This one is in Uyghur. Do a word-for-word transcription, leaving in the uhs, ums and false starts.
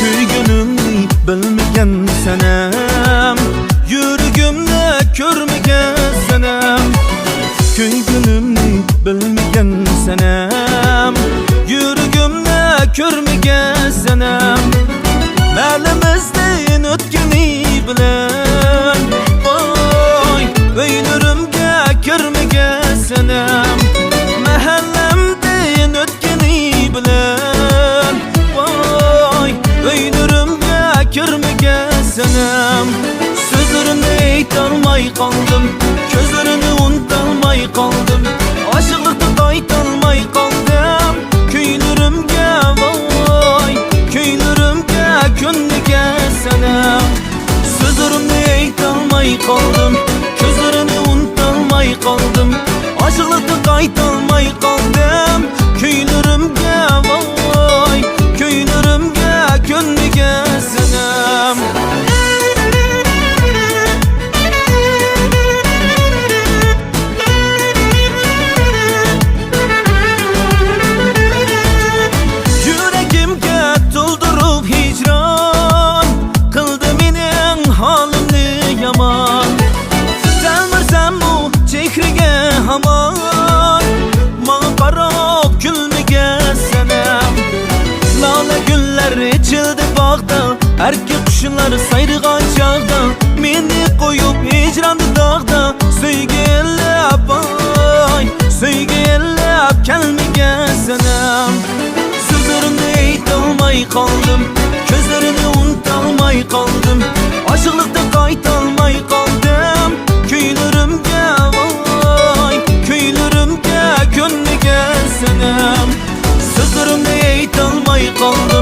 كۆيگىنىمنى بىلمىگەن سەنەم، يۈرىكىمنى كۆرمىگەن سەنەم. كۆيگىنىمنى بىلمىگەن سەنەم، يۈرىكىمنى كۆرمىگەن سەنەم. مەھەللىمىزدىن ئۆتكىنى بىلەن، ۋاي، ئۆيلىرىمگە كىرمىگەن سەنەم. مەھەللەمدىن ئۆتكىنى بىلەن، ۋاي، ئۆيلىرىمگە كىرمىگەن سەنەم. سۆزلىرىمنى ئېيتالماي قالدىم، كۆزلىرىنى ئۇنتالماي قالدىم، ئاشىقلىقتىن قايتالماي قالدىم. كۈيلىرىمگە ۋاي، كۈيلىرىمگە كۆنمىگەن سەنەم. سۆزلىرىمنى ئېيتالماي قالدىم، كۆزلىرىنى ئۇنتالماي قالدىم، ئاشىقلىقتىن قايتالماي قالدىم. كۈيلىرىمگە ۋاي، كۈيلىرىمگە كۆنمىگەن سەنەم. يۈرىكىمگە تولدۇرۇپ ھىجران، قىلدى مېنىڭ ھالىمنى يامان. تەلمۈرسەممۇ چېھرىگە ھامان، ماڭا قاراپ كۈلمىگەن سەنەم. لالە گۈللەر ئېچىلدى باغدا، ئەركە قۇشلار سايرىغان چاغدا، مېنى قويۇپ ھىجراندا داغدا، سۆيگۈ ئىللەپ، ئاي، سۆيگۈ ئىللەپ كەلمىگەن سەنەم. سۆزلىرىمنى ئېيتالماي قالدىم، كۆزلىرىنى ئۇنتالماي قالدىم، ئاشىقلىقتىن قايتالماي قالدىم. كۈيلىرىمگە ۋاي، كۈيلىرىمگە كۆنمىگەن سەنەم. سۆزلىرىمنى ئېيتالماي قالدىم.